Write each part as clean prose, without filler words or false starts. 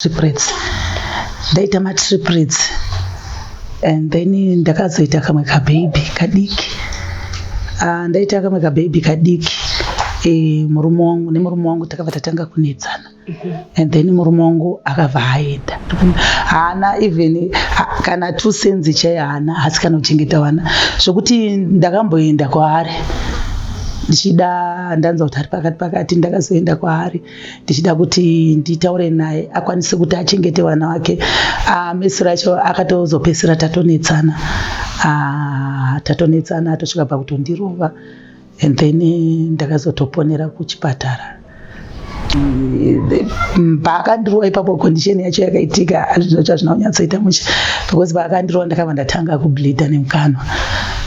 Triplets, ndaita matriplets and then ndakazoita kamwe kababy kadiki. Ndaita kamwe kababy kadiki, murume wangu nemurume wangu takabva tatanga kunetsana and then murume wangu akabva aenda. Haana even kana 2 cents chaiyo haana, haasi kana kuchengeta vana, zvokuti ndakamboenda kwaari ndichida, ndanzwa kuti ari pakati pakati. Ndakazoenda kwaari ndichida kuti nditaure naye akwanise kuti achengete vana vake. Mesi racho akatozopedzisira tatonetsana, tatonetsana tosvika pakutondirova and then ndakazotoponera kuchipatara. Paakandirova ipapo, condition yacho yakaitika zvinhu zvacho hazvina kunyatsoita mushe because paakandirova ndakabva ndatanga kubleeda nemukanwa,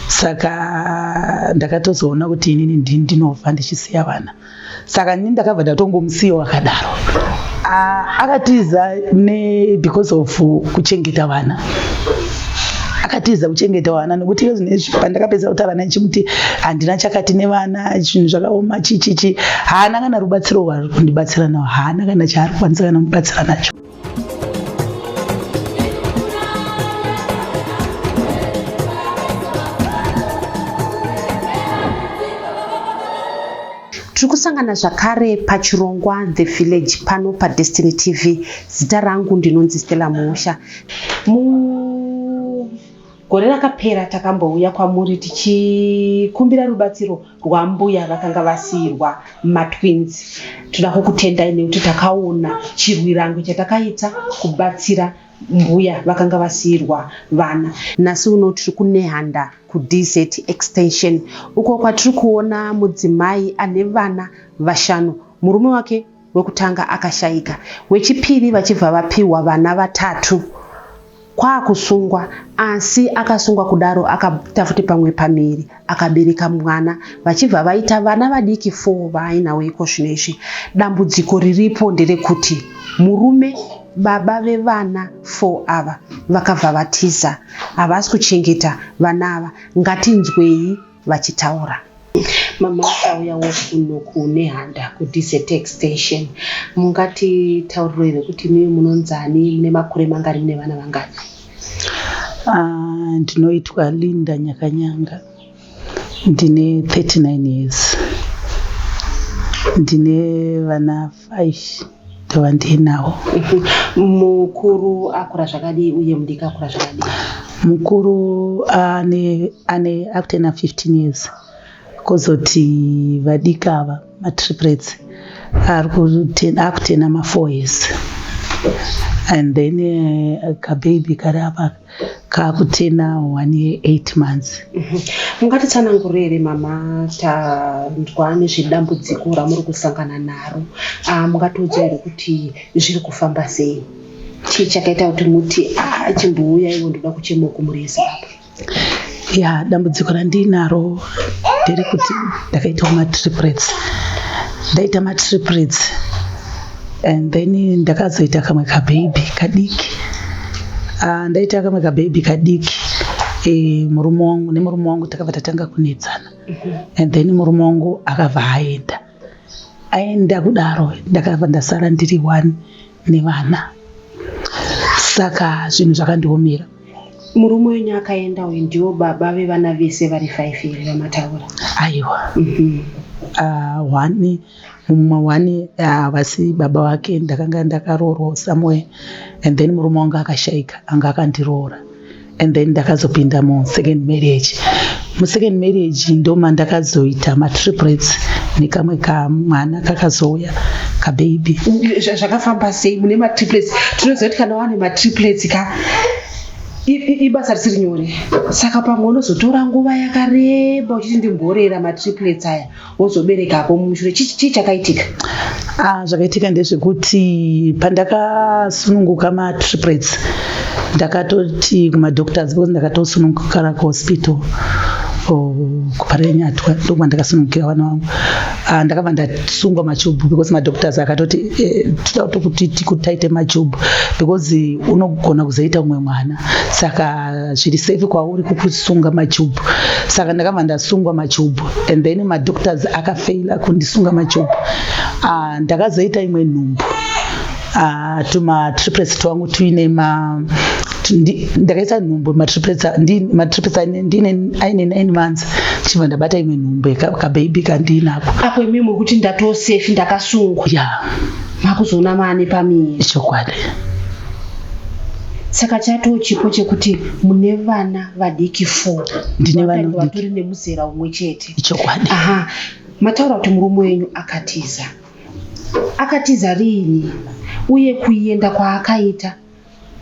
saka ndakatozoona kuti inini ndini ndinofa ndichisiya vana, saka inini ndakabva ndatongomusiya wakadaro. Akatiza ne because of kuchengeta vana, akatiza kuchengeta vana nekuti izvezvi pandakapedza kutaura naye chimuti handina chakati nevana, zvinhu zvakaoma, chichichi, haana kana rubatsiro rwaari kundibatsira nawo, haana kana chaari kukwanisa kana kumubatsira nacho. Tiri kusangana zvakare pachirongwa The Village pano paDestiny TV. Zita rangu ndinonzi Stella Musha. Mugore rakapera takambouya kwamuri tichikumbira rubatsiro rwambuya vakanga vasiyirwa matwins. Toda kukutendai nekuti takaona chirwirango chatakaita kubatsira mbuya vakanga vasiyirwa vana. Nhasi uno tiri kuNehanda kuDZ Extension, uko kwatiri kuona mudzimai ane vana vashanu. Murume wake wekutanga akashayika, wechipiri vachibva vapiwa vana vatatu kwaakusungwa, asi akasungwa kudaro akaita futi pamwe pamiri akabereka mwana, vachibva vaita vana vadiki 4 vaainawo iko zvino izvi. Dambudziko riripo nderekuti murume, baba vevana 4 ava, vakabva vatiza, havasi kuchengeta vana ava. Ngatinzwei vachitaura. Mama, auyawo kuno kuNehanda kuDZ Extension, mungatitauriro here kuti mimi munonzani, mune makore mangani, mune vana vangani? Ndinoitwa Linda Nyakanyanga, ndine 39 years, ndine vana 5 ndova ndinawo. Mukuru akura zvakadii uye mudiki akura zvakadii? Mukuru ane akutena 15 years, kozoti vadiki ava matriplets akutena ma4 years and then kababy kari apa kakutena 1 year 8 months. Mungatitsanangurire here mama, tanzwa nezvedambudziko ramuri kusangana naro, mungatiudza here kuti zviri kufamba sei? Chii chakaita kuti muti chimbouya iwo, ndoda kuchema kumhuri yeZimbabwe? Ya, dambudziko randinaro nderekuti ndakaitawo matriplets, ndaita matriplets and then ndakazoita kamwe kababy kadiki. Ndaita kamwe kababy kadiki, murume wangu nemurume wangu takabva tatanga kunetsana and then murume wangu akabva aenda. Aenda kudaro ndakabva ndasara ndiri one nevana, saka zvinhu zvakandiomera. Murume wenyu akaenda uyu ndiwo baba vevana vese vari 5 here vamataura? Aiwa. One, mumwe one havasi baba vake. Ndakanga ndakaroorwa somewhere and then murume wangu akashayika anga akandiroora and then ndakazopinda musecond marriage. Musecond marriage ndoma ndakazoita matriplets nekamwe kamwana kakazouya, kababy. Zvakafamba sei mune matriplets? Tinoziva kuti kana wane matriplets ka ibasa risiri nyore, saka pamwe unozotora nguva yakareba uchiti ndimborera matriplets aya, wozoberekako mushure. Chii chakaitika? Zvakaitika ndezvekuti pandakasununguka matriplets ndakatoti kumadoctors, because ndakatosunungukira kuhospital kuParirenyatwa, ndokuma ndakasunungukira vana vangu. Ndakabva ndasungwa machubhu because madoctors akatoti toda kuti tikutaite machubhu because unogona kuzoita umwe mwana, saka zviri safe kwauri kukusunga machubhu. Saka ndakabva ndasungwa machubhu and then madoctors akafeila kundisunga machubhu. Ndakazoita imwe nhumbu. Tuma triplets twangu tuine ma ndakaisa nhumbu matriplets, matriplets ndine aine 9 months, ndichibva ndabata imwe nhumbu yekababy kandiinako. Apo imi muri kuti ndatosafe, ndakasungwa. Ya. Makuzoona maane pamiri. Chokwadi. Saka chatoo chipo chekuti mune vana vadiki four. Ndine vana vadiki. Vatori nemuzera umwe chete. Chokwadi. Aha, mataura kuti murume wenyu akatiza. Akatiza riini, uye kuenda kwaakaita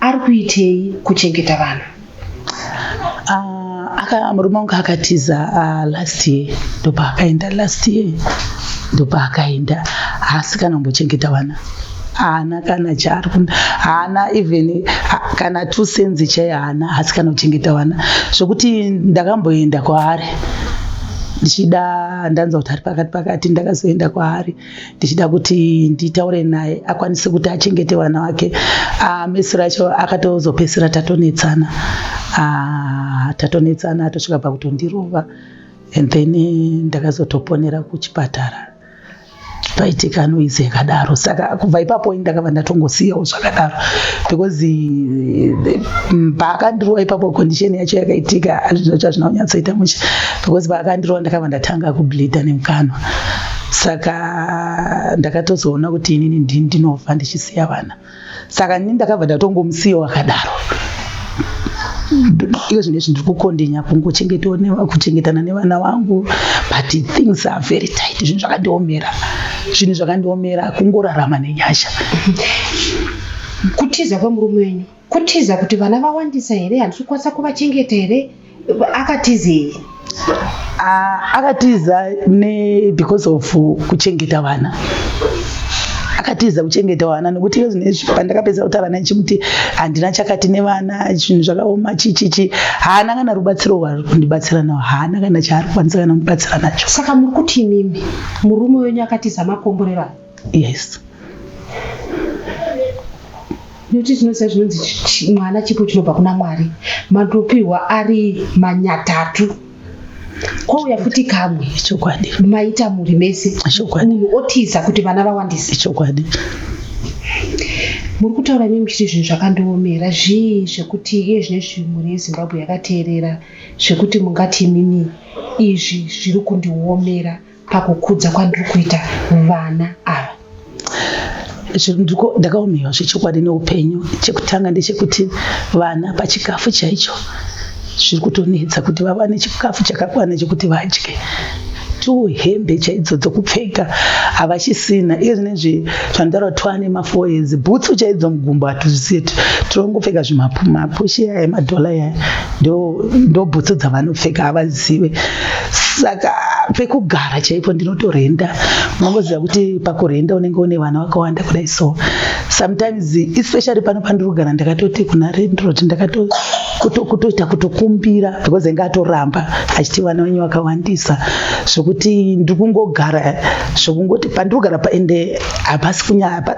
ari kuitei kuchengeta vana? Ah, murume wangu akatiza last year. Ndopaakaenda last year, ndopaakaenda. Haasi kana kumbochengeta vana, haana kana chaari, haana even kana 2 cents chaiyo haana. Haasi kana kuchengeta vana, zvokuti ndakamboenda kwaari ndichida, ndanzwa kuti ari pakati pakati. Ndakazoenda kwaari ndichida kuti nditaure naye akwanise kuti achengete vana vake. Mesiro acho akatozopedzisira tatonetsana. Tatonetsana, atosvika pakutondirova, and then ndakazotoponera kuchipatara paitika noise yakadaro. Saka kubva ipapo ndakabva ndatongosiyawo zvakadaro, because paakandirova ipapo, condition yacho yakaitika zvinhu zvacho hazvina kunyatsoita mushe, because paakandirova ndakabva ndatanga kubleeda nemukanwa. Saka ndakatozoona kuti inini ndini ndinofa ndichisiya vana. Saka inini ndakabva ndatongomusiyawo akadaro. Iko zvino izvi ndiri kucontinue kuchengetana nevana vangu, but things are very tight. Zvinhu zvakandiomera, zvinhu zvakandiomera, kungorarama nenyasha. Kutiza kwemurume wenyu, kutiza kuti vana vawandisa here, handisi kukwanisa kuvachengeta here? Akatizei? Akatiza ne because of kuchengeta vana. Akatiza kuchengeta vana, nekuti iyo zvinezvi pandakapedza kutaura naye chimuti handina chakati nevana, zvinhu zvakaoma, chichichi, haana kana rubatsiro rwaari kundibatsira nawo, haana kana chaari kukwanisa kana kundibatsira nacho. Saka muri kuti imimi murume wenyu akatiza makomborero aya? Yes. Nekuti tinoziva zvinonzi mwana chipo chinobva kuna Mwari. Matopiwa ari manyatatu, kwauya futi kamwe. Chokwadi. Maita muri mese. Chokwadi. Munhu otiza kuti vana vawandisa. Chokwadi. Muri kutaura imi muchiti zvinhu zvakandiomera. Zvii zvekuti iye zvinezvi mhuri yeZimbabwe yakateerera zvekuti mungati imimi izvi zviri kundiomera pakukudza kwandiri kuita vana ava? Ndakaomerwa zvechokwadi neupenyu. Chekutanga ndechekuti vana pachikafu chaicho zviri kutonetsa kuti vawane chikafu chakakwana chekuti vadye. Two, hembe chaidzo dzokupfeka havachisina. Iye zvinezvi zvanditaura twane ma4 years, bhutsu chaidzo mugumbo hatuzisiye, tirongopfeka zvimapushi aya emadhola aya, ndo bhutsu dzavanopfeka, havazive. Saka pekugara chaipo ndinotorenda. Unongoziva kuti pakurenda unenge une vana vakawanda kudai, so sometimes, especially pano pandiri kugara, ndakatoti kuna landlord ndakatokutoita kutokumbira, because ainge atoramba achiti vana venyu vakawandisa, zvokuti ndiri kungogara zvokungoti pandiri kugara pa, ende hapasi kunyaya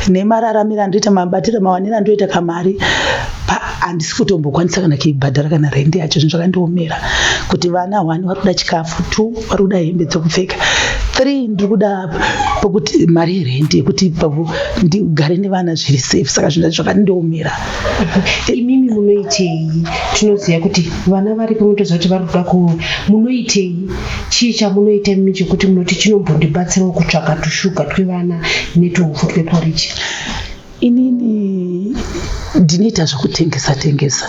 nemararamiro andoita, mabatiro mawaniro andoita kamari, handisi kutombokwanisa kana kuibhadhara kana rendi yacho. Zvinhu zvakandiomera kuti vana, one, vari kuda chikafu, two, vari kuda hembe dzekupfeka, three, ndiri kuda pokuti mari yerendi yekuti ipapo ndigare nevana zviri safe. Saka zvinhu zvakandiomera. Imimi munoitei? Tinoziva kuti vana varipo, munotoziva kuti vari kuda ku munoitei? Chii chamunoita imi chekuti munoti chinombondibatsirawo kutsvaga tushuga twevana netuupfu tweporiji? Inini ndinoita zvokutengesa tengesa,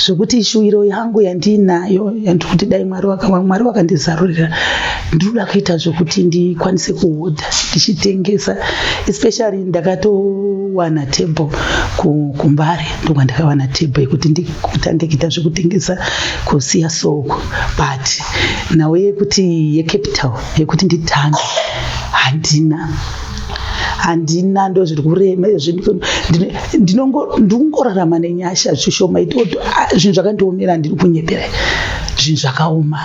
zvokuti shuwiro yangu yandiinayo yandiri kuti dai Mwari wakandizarurira, ndinoda kuita zvokuti ndikwanise kuhodha ndichitengesa. Especially ndakatowana table kuMbare, ndokwandakawana table yekuti nditange kuita zvekutengesa kusiya soko, but nhau yekuti yecapital yekuti nditange handina, handina. Ndo zviri kurema. Ndingorarama nenyasha zvishoma itoto. Zvinhu zvakandiomera, ndiri kunyepera, zvinhu zvakaoma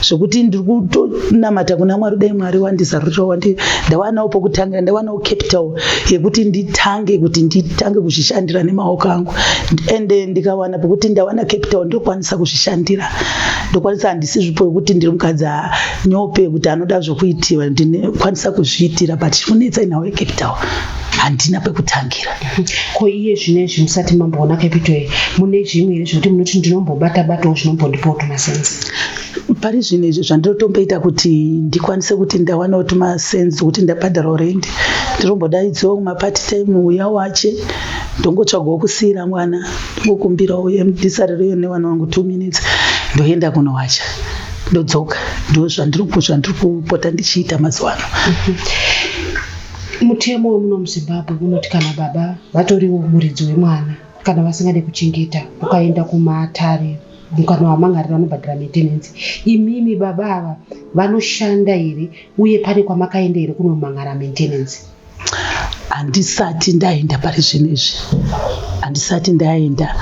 zvokuti ndiri kutonamata kuna Mwari, dai Mwari wandizarurira, ndawanawo pokutangira, ndawanawo capital yekuti nditange, kuti nditange kuzvishandira nemaoko angu. Ende ndikawana pokuti ndawana capital, ndokwanisa kuzvishandira, ndokwanisa. Handisi zvipo yekuti ndiri mukadzi nyope kuti anoda zvokuitiwa, ndinokwanisa kuzviitira, but chikunetsa inhau yecapital. Handina pekutangira. Ko iye zvino izvi musati mamboona capital iyi, mune zvimwe here zvekuti munoti ndinombobata batawo zvinombondipawo tumasenzi? Pari zvino izvi zvandinotomboita kuti ndikwanise kuti ndawanawo tumasenzi kuti ndabhadharawo rent, ndinombodaidziwa kumapart time uya wache, ndongotsvagawo kusiira mwana, ndongokumbirawo ndisarireyo nevana vangu 2 minutes, ndoenda kunowacha ndodzoka. Ndozvandiri kupota ndichiita mazuva ano. Mutemo wemuno muZimbabwe unoti kana baba vatoriwo muridzi wemwana kana vasingade kuchengeta, ukaenda kumatare mukanovamangarira vanobhadhara maintenance. Imimi baba ava vanoshanda here uye pane kwamakaenda here kunomangara maintenance? Handisati ndaenda pari zvino izvi, handisati ndaenda.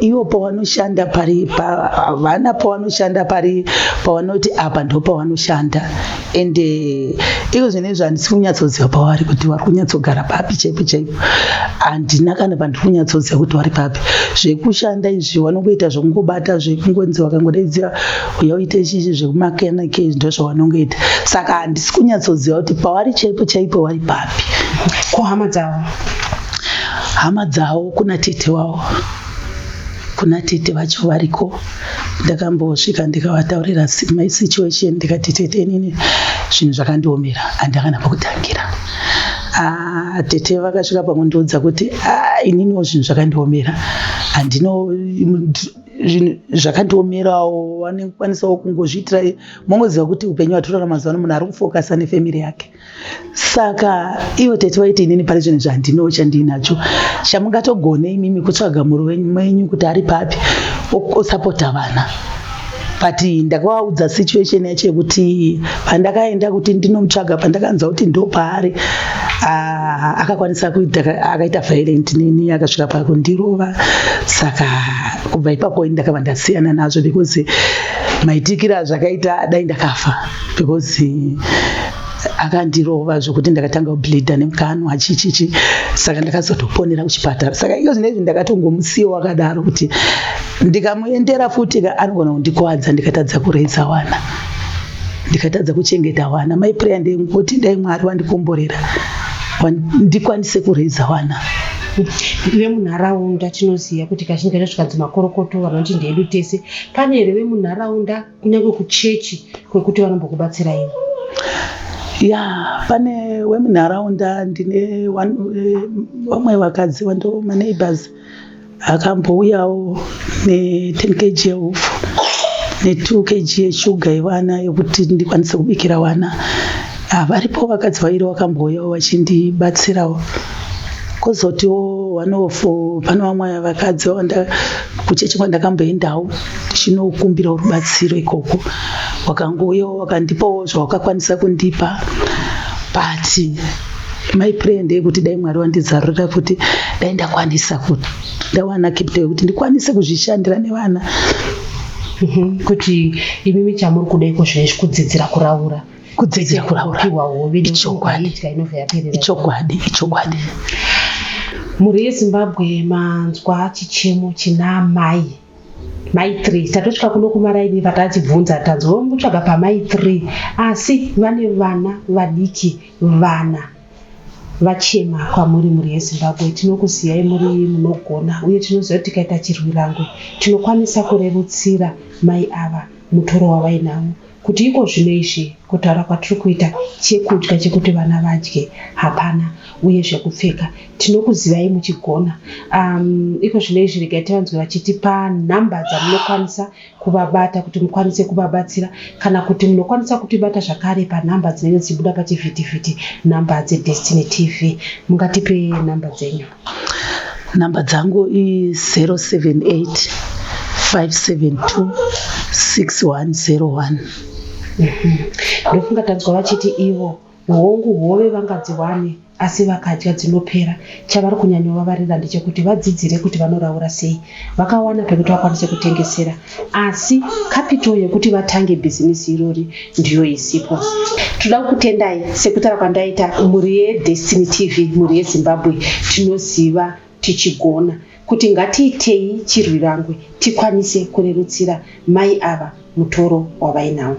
Ivo pavanoshanda pari havana pavanoshanda pari pavanoti apa ndopavanoshanda, ende iko zvino izvi handisi kunyatsoziva pavari kuti vari kunyatsogara papi chaipo chaipo. Handina kana pandiri kunyatsoziva kuti vari papi. Zvekushanda izvi vanongoita zvekungobata, zvekungonzi vakangodaidzira uya uite chichi zvekumakenake, ndozvavanongoita. Saka handisi kunyatsoziva kuti pavari chaipo chaipo vari papi. Ko hama dzavo? Hama dzavo kuna tete wavo, kuna tete vacho variko. Ndakambosvika ndikavataurira my situation, ndikati tete inini zvinhu zvakandiomera, handina kana pekutangira. Tete vakasvika pakundiudza kuti ininiwo zvinhu zvakandiomera, handino zvinhu zvakandiomerawo, vanokwanisawo kungozviitira. Mongoziva kuti upenyu hwatorarama mazuva ano munhu ari kufokasa nefamily yake. Saka ivo tete vaiti inini pari zvinhu zvandinowo chandiinacho chamungatogone imimi kutsvaga murume wenyu kuti ari papi osapota vana. But ndakavaudza situation yacho yekuti pandakaenda kuti ndinomutsvaga, pandakanzwa kuti ndopaari, akakwanisa kuita, akaita violent neni, akasvika pakundirova. Saka kubva ipapo ndakabva ndasiyana nazvo because maitikiro azvakaita dai ndakafa, because akandirova zvekuti ndakatanga kubleeda nemukanwa chichichi. Saka ndakazotoponera kuchipatara. Saka iko zvino izvi ndakatongomusiya wakadaro kuti ndikamuendera futi anogona kundikwadza, ndikatadza kureza wana, ndikatadza kuchengeta wana. My prayer ndeyekuti dai Mwari wandikomborera ndikwanise kureza wana. Vemunharaunda tinoziva kuti kazhinji kacho zvikanzi makorokoto vanoti ndeedu tese. Pane here vemunharaunda kunyange kuchechi kwekuti vanombokubatsirai? Ya, pane wemunharaunda, ndine vamwe vakadzi wando maneighbors akambouyawo ne10 kg yeupfu ne2 kg yeshuga yevana yekuti ndikwanise kubikira vana. Varipo vakadzi vairi vakambouyawo vachindibatsirawo. Kwozotiwo one of pane vamwe vakadzi kuchechi kwandakamboendawo ndichinokumbirawo rubatsiro ikoko, wakangouyawo wakandipawo zvawakakwanisa kundipa. But my prayer ndeyekuti dai Mwari wandizarurira kuti dai ndakwanisa kuti ndawana capital yekuti ndikwanise kuzvishandira nevana. Kuti imimi chamuri kuda iko zvinezvi kudzidzira kuraura? Kudzidzira kuraura. Kupiwa hove. Ichokwadi. Idya inobva yaperera. Ichokwadi, ichokwadi. Mhuri yeZimbabwe, manzwa chichemo china amai mai 3. Tatosvika kuno kumaraini vatachibvunza, tanzwa kutsvaga pamai 3, asi vane vana vadiki vana. Vachema kwamuri mhuri yeZimbabwe. Tinokuziyai muri munogona, uye tinoziva kuti tikaita chirwirangwe tinokwanisa kurerutsira mai ava mutoro wavainawo, kuti iko zvino izvi kutaura kwatiri kuita chekudya chekuti vana vadye hapana, uye zvekupfeka. Tinokuzivai muchigona. Iko zvino izvi regai tivanzwe vachitipa nhamba dzamunokwanisa kuvabata kuti mukwanise kuvabatsira, kana kuti munokwanisa kutibata zvakare panhamba dzinenge dzichibuda pachivhitivhiti, nhamba dzeDestiny TV. Mungatipe nhamba dzenyu? Nhamba dzangu i078 572 6101. Ndofunga tanzwa vachiti ivo hongu hove vangadziwane, asi vakadya dzinopera. Chavari kunyanyovavarira ndechekuti vadzidzire kuti vanoraura sei. Vakawana pekuti vakwanise kutengesera, asi capital yekuti vatange bhizinisi irori ndiyo isipo. Toda kukutendai sekutaura kwandaita, mhuri yeDestiny TV, mhuri yeZimbabwe, tinoziva tichigona kuti ngatiitei chirwirangwe tikwanise kurerutsira mai ava mutoro wavainawo.